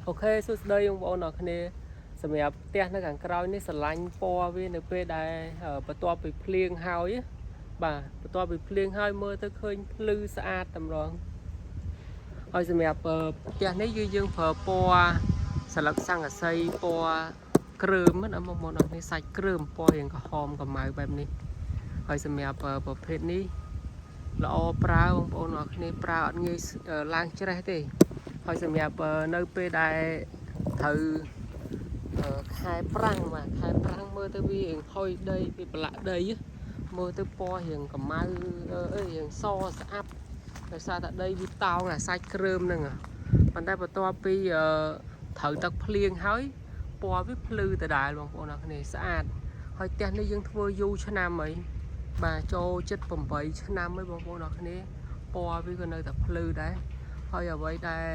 OK សួស្តីបងប្អូនអរគ្នាសម្រាប់ផ្ទះនៅខាងក្រោយនេះស្រឡាញ់ពណ៌វានៅពេលដែលបន្ទាប់ពីភ្លៀងហើយណាបាទបន្ទាប់ពីភ្លៀងហើយមើលទៅឃើញភ្លឺស្អាតតម្រងហើយសម្រាប់ផ្ទះនេះគឺយើងប្រើពណ៌ស្លឹកស័ង្កសីពណ៌គ្រើមណាបងប្អូនអរគ្នាសាច់គ្រើមពណ៌រាងក្រហមកម្ៅបែបនេះហើយសម្រាប់ប្រភេទនេះល្អប្រើបងប្អូនអរគ្នាប្រើអត់ងាយឡើងច្រេះទេ ហើយសម្រាប់នៅពេលដែលត្រូវខែប្រាំងបាទខែប្រាំងមើលទៅវារៀងហុយដីវាប្រឡាក់ដីមើលទៅពណ៌រៀងកម្ៅអីរៀងសស្អាប់ដោយសារតែដីវាតោងអាសាច់គ្រើមហ្នឹងប៉ុន្តែបន្ទាប់ពីត្រូវទឹកភ្លៀងហើយពណ៌វាភ្លឺដដែលបងប្អូនអរគ្នាស្អាតហើយផ្ទះនេះយើងធ្វើយូរឆ្នាំហើយបាទចូលចិត្ត8ឆ្នាំហើយបងប្អូនអរគ្នាពណ៌វាក៏នៅតែភ្លឺដែរហើយអ្វីដែល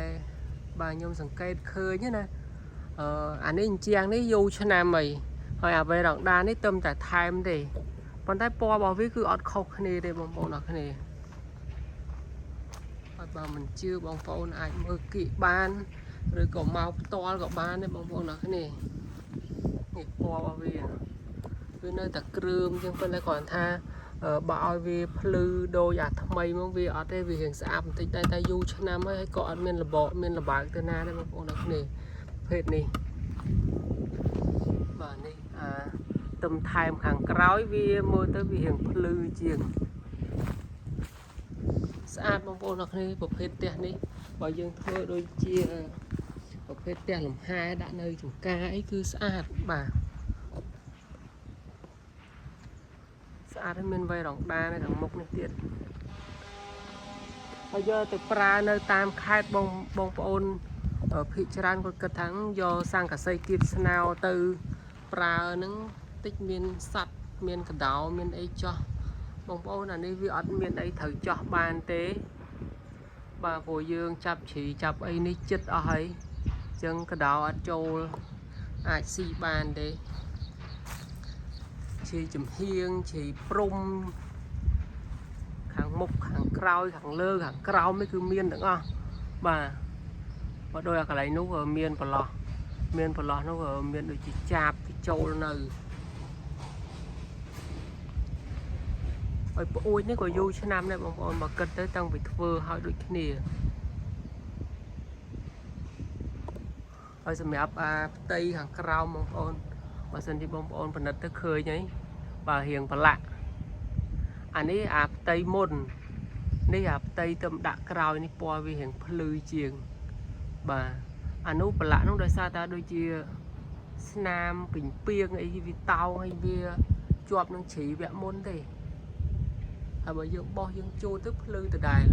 បាទខ្ញុំសង្កេតឃើញណាអានេះអញ្ជាងនេះយូរឆ្នាំហើយហើយអាវេរ៉ង់ដានេះទឹមតែថែមទេប៉ុន្តែពណ៌របស់វាគឺអត់ខុសគ្នាទេបងប្អូនអរគ្នាហើយបើមិនជឿបងប្អូនអាចមើលគៀកបានឬក៏មកផ្ទាល់ក៏បានដែរបងប្អូនអរគ្នានេះពណ៌របស់វាវានៅតែគ្រើមអញ្ចឹងប៉ុន្តែគ្រាន់ថាបើឲ្យវាភ្លឺដូចអាថ្មីមកវាអត់ទេវារៀងស្អាតបន្តិចដែរតែយូរឆ្នាំហើយហើយក៏អត់មានរបកមានលបើកទៅណាដែរបងប្អូនអរគ្នាប្រភេទនេះបាទនេះអាទឹមថែមខាងក្រោយវាមើលទៅវារៀងភ្លឺជាងស្អាតបងប្អូនអរគ្នាប្រភេទផ្ទះនេះបើយើងធ្វើដូចជាប្រភេទផ្ទះលំហែដាក់នៅចំការអីគឺស្អាតបាទស្អាតហើយមានវៃរងដានៅខាងមុខនេះទៀតហើយយកទៅប្រើនៅតាមខេត្តបងបងប្អូនភាគច្រើនគាត់គិតថាយកស័ង្កសីគៀបស្នោទៅប្រើនឹងតិចមានសัตว์មានកដោមានអីចោះបងប្អូនអានេះវាអត់មានអីត្រូវចោះបានទេបាទព្រោះយើងចាប់ជ្រីចាប់អីនេះចិត្តអស់ហើយអញ្ចឹងកដោអត់ចូលអាចស៊ីបានទេជ្រីចំហៀងជ្រីព្រំខាងមុខខាងក្រោយខាងលើខាងក្រោមនេះគឺមានទាំងអស់បាទបើដោយអាកន្លែងនោះមានប្រឡោះមានប្រឡោះនោះមានដូចជាចាបទៅចូលនៅហើយប្អួយនេះក៏យូរឆ្នាំដែរបងប្អូនបើគិតទៅតាំងពីធ្វើឲ្យដូចគ្នាហើយសម្រាប់អាផ្ទៃខាងក្រោមបងប្អូនបើសិនជាបងប្អូនពិនិត្យទៅឃើញហើយបាទរៀងប្រឡាក់អានេះអាផ្ទៃមុននេះអាផ្ទៃទៅដាក់ក្រោយនេះពណ៌វារៀងភ្លឺជាងបាទអានោះប្រឡាក់នោះដោយសារតែដូចជាស្នាមពីងពីងអីវាតោងហើយវាជាប់នឹងជ្រីវគ្គមុនទេហើយបើយើងបោះយើងជូតទៅភ្លឺដដែល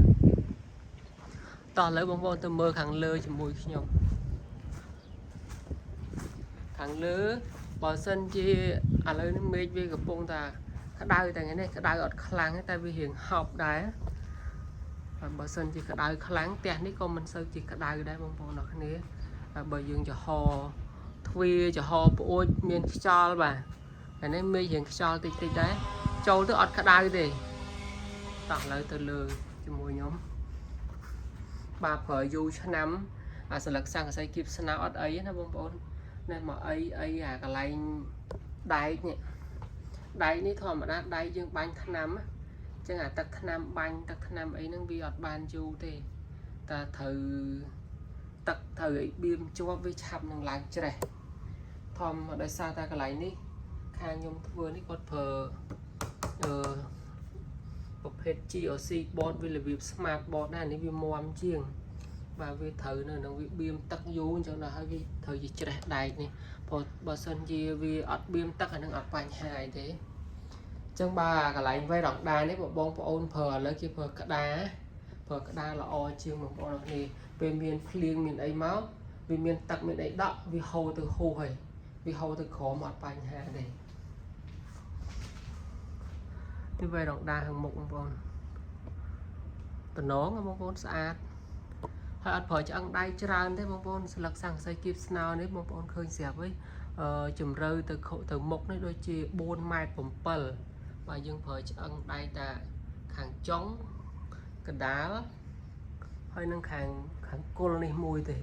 តោះឥឡូវបងប្អូនទៅមើលខាងលើជាមួយខ្ញុំខាងលើបើសិនជាឥឡូវនេះមេឃវាកំពុងតែក្តៅតែថ្ងៃនេះក្តៅអត់ខ្លាំងទេតែវារៀងហប់ដែរហើយបើសិនជាក្តៅខ្លាំងផ្ទះនេះក៏មិនសូវជាក្តៅដែរបងប្អូនអរគ្នាហើយបើយើងចំហទ្វារចំហប្អួចមានខ្យល់បាទថ្ងៃនេះមេឃរៀងខ្យល់តិចតិចដែរចូលទៅអត់ក្តៅទេតោះឥឡូវទៅលើជាមួយខ្ញុំបាទប្រើយូរឆ្នាំអាស្លឹកស័ង្កសីគៀបស្នោអត់អីណាបងប្អូននេះមកអីអីអាកន្លែងដែកនេះដែកនេះធម្មតាដែកយើងបាញ់ថ្នាំណាអញ្ចឹងអាទឹកថ្នាំបាញ់ទឹកថ្នាំអីហ្នឹងវាអត់បានយូរទេតែត្រូវទឹកត្រូវឲ្យបៀមជាប់វាឆាប់នឹងឡើងច្រេះធម្មដោយសារតែកន្លែងនេះខាងខ្ញុំធ្វើនេះគាត់ប្រើអឺប្រភេទ GOC board វារបៀប smart board ដែរនេះវាមាំជាងបាទវាត្រូវនៅនឹងវាបៀមទឹកយូរអញ្ចឹងដល់ហើយវាត្រូវជាច្រេះដែកនេះព្រោះបើសិនជាវាអត់បៀមទឹកអានឹងអត់បញ្ហាអីទេអញ្ចឹងបាទកន្លែងវេរ៉ង់ដានេះបើបងប្អូនប្រើឥឡូវគេប្រើក្តារប្រើក្តារល្អជាងបងប្អូនអរគ្នាពេលមានភ្លៀងមានអីមកវាមានទឹកមានអីដក់វាហូរទៅហួសហើយវាហូរទៅក្រោមអត់បញ្ហាទេនេះវេរ៉ង់ដាខាងមុខបងប្អូនតំណងបងប្អូនស្អាតហើយអត់ប្រើឆ្អឹងដៃច្រើនទេបងប្អូនស្លឹកស័ង្កសីគៀបស្នោនេះបងប្អូនឃើញស្រាប់ហើយអឺជំរៅទៅទៅមុខនេះដូចជា4ម៉ែត្រ7បាទយើងប្រើឆ្អឹងដៃតាខាងចុងកដាលហើយនឹងខាងខាងគល់នេះមួយទេ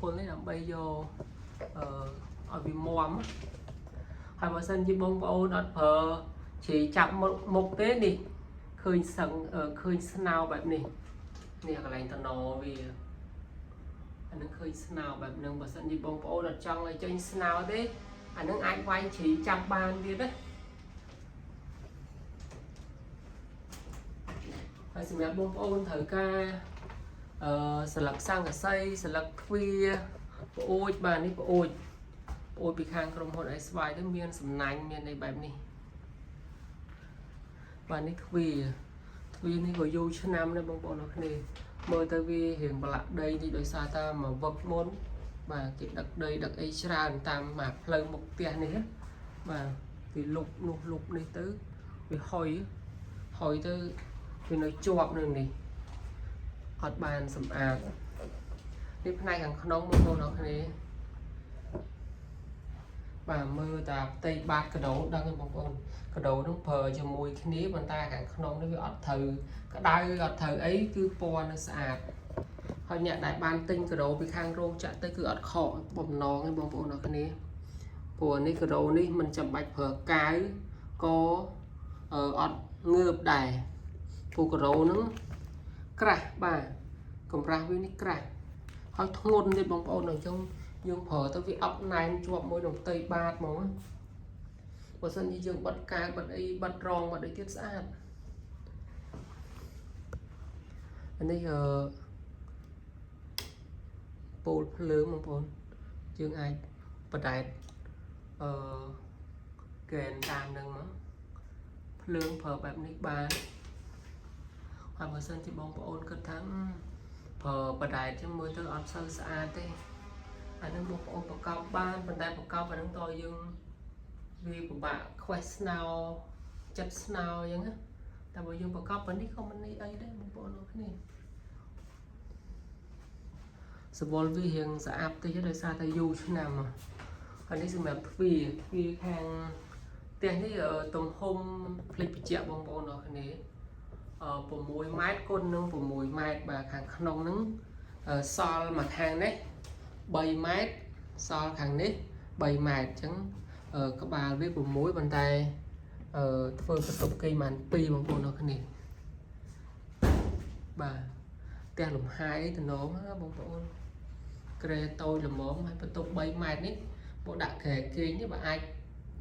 គល់នេះដើម្បីយកអឺឲ្យវាមាំហើយបើសិនជាបងប្អូនអត់ប្រើជ្រីចាប់មុខមុខទេនេះឃើញសឹងឃើញស្នោបែបនេះនេះកន្លែងតំណវាអានឹងឃើញស្នោបែបហ្នឹងបើសិនជាបងប្អូនអត់ចង់ឲ្យចេញស្នោទេអានឹងអាចវាយជ្រីចាប់បានទៀតណាហើយសម្រាប់បងប្អូនត្រូវការអឺស្លឹកសង្កសីស្លឹកទ្វារប្អូចបាទនេះប្អូចប្អូចពីខាងក្រុមហ៊ុន SY ទៅមានសំណាញ់មានអីបែបនេះបាទនេះទ្វារទ្វារនេះក៏យូរឆ្នាំដែរបងប្អូនអរគ្នាមើលទៅវារៀងប្រឡាក់ដីតិចដោយសារតែមកវឹកមុនបាទគេដឹកដីដឹកអីច្រើនតាមមកផ្លូវមុខផ្ទះនេះណាបាទគេលុបនោះលុបនេះទៅវាហុយហុយទៅវានៅជាប់នឹងនេះអត់បានសម្អាតនេះផ្នែកខាងក្នុងបងប្អូនអរគ្នាបាទមើលតាផ្ទៃបាតកដោដឹងទេបងប្អូនកដោនឹងប្រើជាមួយគ្នាប៉ុន្តែខាងក្នុងនេះវាអត់ត្រូវក្តៅអត់ត្រូវអីគឺពណ៌នៅស្អាតហើយអ្នកដែលបានទិញកដោពីខាងរោងចក្រទៅគឺអត់ខកបំណងទេបងប្អូនអរគ្នាព្រោះនេះកដោនេះមិនចាំបាច់ប្រើកាវក៏អត់ងើបដែរព្រោះកដោហ្នឹងក្រាស់បាទកម្រាស់វានេះក្រាស់ហើយធ្ងន់ទៀតបងប្អូនអញ្ចឹងយើងប្រើទៅវាអប់ណែនជាប់មួយនឹងផ្ទៃបាតហ្មងបើសិនជាយើងបិទកាវបិទអីបិទរងបិទអីទៀតស្អាតអានេះអឺពោលភ្លើងបងប្អូនយើងអាចបដែតអឺកែនតាមនឹងមកភ្លើងប្រើបែបនេះបានហើយបើសិនជាបងប្អូនគិតថាប្រើបដែតចឹងមើលទៅអត់សូវស្អាតទេអានឹងបងប្អូនប្រកបបានប៉ុន្តែប្រកបអានឹងតយើងវាពិបាកខ្វេះស្នោចិត្តស្នោអញ្ចឹងណាតែបើយើងប្រកបប៉ុណ្នេះក៏មិននេះអីដែរបងប្អូនអរគ្នាសបល់វារៀងស្អាតតិចដោយសារតែយូរឆ្នាំហើយនេះសម្រាប់ទ្វារទ្វារខាងផ្ទះនេះទំហំភ្លេចបញ្ជាក់បងប្អូនអរគ្នា6ម៉ែត្រគុណនឹង6ម៉ែត្របាទខាងក្នុងហ្នឹងសល់មកខាងនេះ3ម៉ែត្រសល់ខាងនេះ3ម៉ែត្រអញ្ចឹងក្បាលវា6ប៉ុន្តែធ្វើបន្ទប់គេបាន2បងប្អូនអរគ្នាបាទផ្ទះលំហែតំណងណាបងប្អូនក្រែតូចល្មមហើយបន្ទប់3ម៉ែត្រនេះបើដាក់ក្រែគេងនេះបើអាច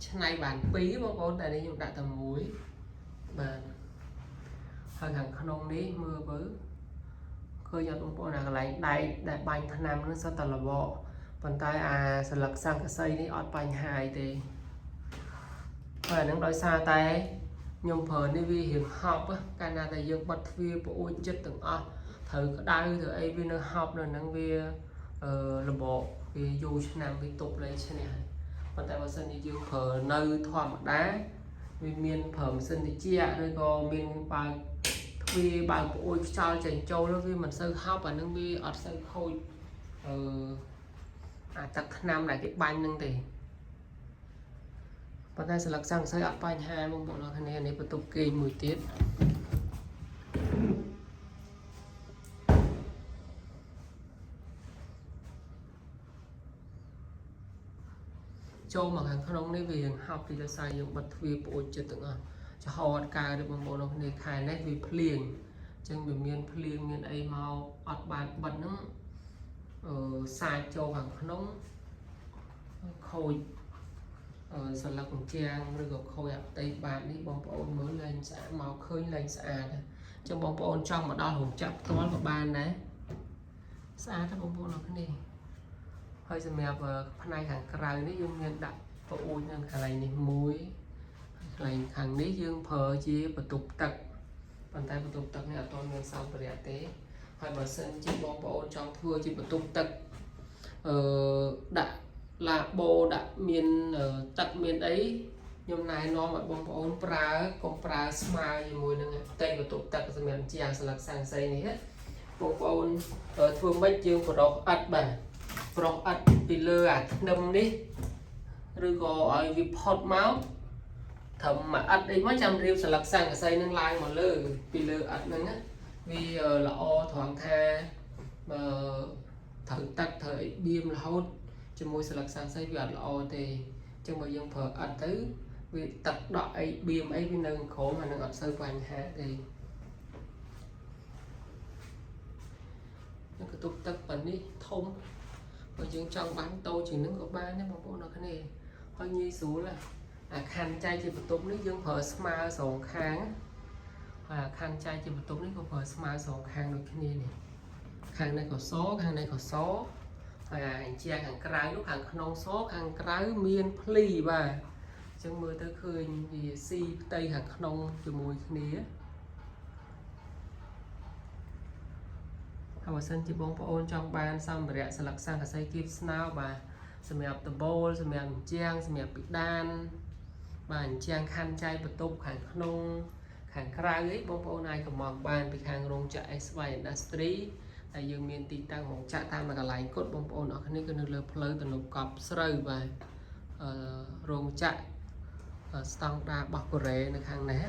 ឆ្នៃបាន2បងប្អូនតែនេះខ្ញុំដាក់តែមួយបាទហើយខាងក្នុងនេះមើលទៅឃើញអត់បងប្អូនអាកន្លែងដែកដែលបាញ់ថ្នាំនឹងសុទ្ធតែលបកប៉ុន្តែអាស្លឹកសង្កសីនេះអត់បញ្ហាអីទេហើយអានឹងដោយសារតែខ្ញុំប្រើនេះវារៀងហប់កាលណាតែយើងបិទទ្វារប្អួយចិត្តទាំងអស់ត្រូវក្តៅត្រូវអីវានៅហប់នៅហ្នឹងវាអឺលបកវាយូរឆ្នាំវាទប់លែងឈ្នះហើយប៉ុន្តែបើសិនជាយើងប្រើនៅធម្មតាវាមានប្រើម៉ាស៊ីនត្រជាក់ឬក៏មានបើកទ្វារបើកប្អួយខ្យល់ចេញចូលវាមិនសូវហប់អានឹងវាអត់សូវខូចអឺអាទឹកថ្នាំដែលគេបាញ់ហ្នឹងទេប៉ុន្តែស្លឹកសង្កសីអត់បញ្ហាបងប្អូនអរគ្នានេះបន្ទប់គេងមួយទៀតចូលមកខាងក្នុងនេះវារៀងហប់ពីដោយសារយើងបិទទ្វារប្អួយចិត្តទាំងអស់ចំហអត់កើទេបងប្អូនអរគ្នាខែនេះវាភ្លៀងអញ្ចឹងវាមានភ្លៀងមានអីមកអត់បានបិទហ្នឹងអឺសាចចូលខាងក្នុងខូចអឺសន្លឹកជញ្ជាំងឬក៏ខូចអាផ្ទៃបាតនេះបងប្អូនមើលលែងស្អាតមកឃើញលែងស្អាតអញ្ចឹងបងប្អូនចង់មកដល់រោងចក្រផ្ទាល់ក៏បានដែរស្អាតណាស់បងប្អូនអរគ្នាហើយសម្រាប់ផ្នែកខាងក្រៅនេះយើងមានដាក់ប្អូននៅកន្លែងនេះមួយកន្លែងខាងនេះយើងប្រើជាបន្ទប់ទឹកប៉ុន្តែបន្ទប់ទឹកនេះអត់ទាន់មានសម្ភារៈទេហើយបើសិនជាបងប្អូនចង់ធ្វើជាបន្ទប់ទឹកអឺដាក់ឡាបូដាក់មានទឹកមានអីខ្ញុំណែនាំឲ្យបងប្អូនប្រើកុំប្រើស្មើជាមួយនឹងផ្ទៃបន្ទប់ទឹកសម្រាប់ជាងស្លឹកសង្កសីនេះណាបងប្អូនធ្វើម៉េចយើងប្រដុសអិតបាទប្រដុសអិតពីលើអាធ្នឹមនេះឬក៏ឲ្យវាផុតមកត្រឹមមួយអិតអីមកចាំរៀបស្លឹកសង្កសីនឹងឡើងមកលើពីលើអិតហ្នឹងណាវាល្អត្រង់ថាបើ ត្រូវទឹកត្រូវអីបៀមរហូតជាមួយស្លឹកស័ង្កសីវាអត់ល្អទេអញ្ចឹងបើយើងប្រើឥដ្ឋទៅវាទឹកដក់អីបៀមអីវានៅក្រោមអានឹងអត់សូវបញ្ហាទេនឹងបន្ទប់ទឹកប៉ុណ្នេះធំបើយើងចង់បានតូចជាងនឹងក៏បានដែរបងប្អូនអរគ្នាហើយងាយស្រួលណាអាខណ្ឌចែកជាបន្ទប់នេះយើងប្រើស្មើសងខាងហើយអាខណ្ឌចែកជាបន្ទប់នេះក៏ប្រើស្មើសងខាងដូចគ្នានេះខាងនេះក៏សខាងនេះក៏សហើយអាអញ្ជាខាងក្រៅនោះខាងក្នុងសខាងក្រៅមានភ្លីបាទអញ្ចឹងមើលទៅឃើញវាស៊ីផ្ទៃខាងក្នុងជាមួយគ្នា ហើយបើសិនជាបងប្អូនចង់បានសម្ភារៈស្លឹកសង្កសីគៀបស្នោបាទសម្រាប់ដំបូលសម្រាប់ជញ្ជាំងសម្រាប់ពិដានបាទជញ្ជាំងខណ្ឌចែកបន្ទប់ខាងក្នុងខាងក្រៅអីបងប្អូនអាចកម្មង់បានពីខាងរោងចក្រ SY Industry ហើយយើងមានទីតាំងរោងចក្រតាមកន្លែងគត់បងប្អូនអរគ្នាគឺនៅលើផ្លូវទំនប់កប់ស្រូវបាទអឺរោងចក្រស្តង់ដារបស់កូរ៉េនៅខាងនេះ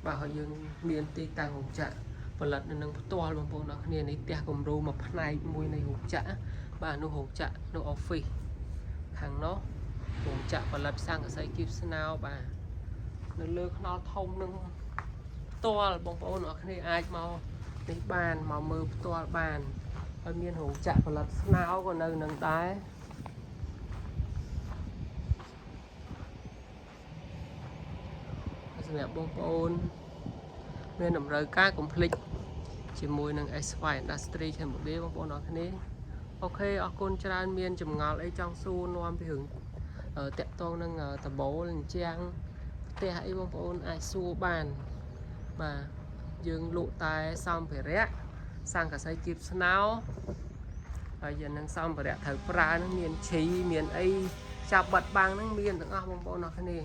បាទហើយយើងមានទីតាំងរោងចក្រ ផលិតនៅនឹងផ្ទាល់បងប្អូនអរគ្នានេះផ្ទះគំរូមួយផ្នែកមួយនៃរោងចក្របាទនោះរោងចក្រនៅ office ខាងនោះរោងចក្រផលិតសង្កសីគៀបស្នោបាទនៅលើខ្នល់ធំនឹងផ្ទាល់បងប្អូនអរគ្នាអាចមកនេះបានមកមើលផ្ទាល់បានហើយមានរោងចក្រផលិតស្នោក៏នៅនឹងដែរហើយសម្រាប់បងប្អូនមានតម្រូវការកុំភ្លេច ជាមួយនឹង SY Industry Cambodia បងប្អូនអរគ្នាOK អរគុណច្រើនមានចម្ងល់អីចង់សួរនាំពីរឿងតាក់ទងនឹងដំបូលជញ្ជាំងផ្ទះអីបងប្អូនអាចសួរបានបាទយើងលក់តែសម្ភារៈសង្កសីគៀបស្នោហើយយើងនឹងសម្ភារៈត្រូវប្រើនឹងមានឈីមានអីចាប់បិទបាំងនឹងមានទាំងអស់បងប្អូនអរគ្នា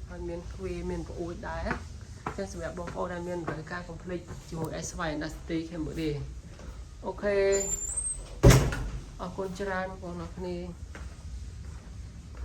ហើយមានទ្វារមានប្អួយដែរ ចឹងសម្រាប់បងប្អូនដែលមានតម្រូវការកុំភ្លេចជាមួយ SY Industry Cambodia OK អរគុណច្រើនបងប្អូនអរគ្នា។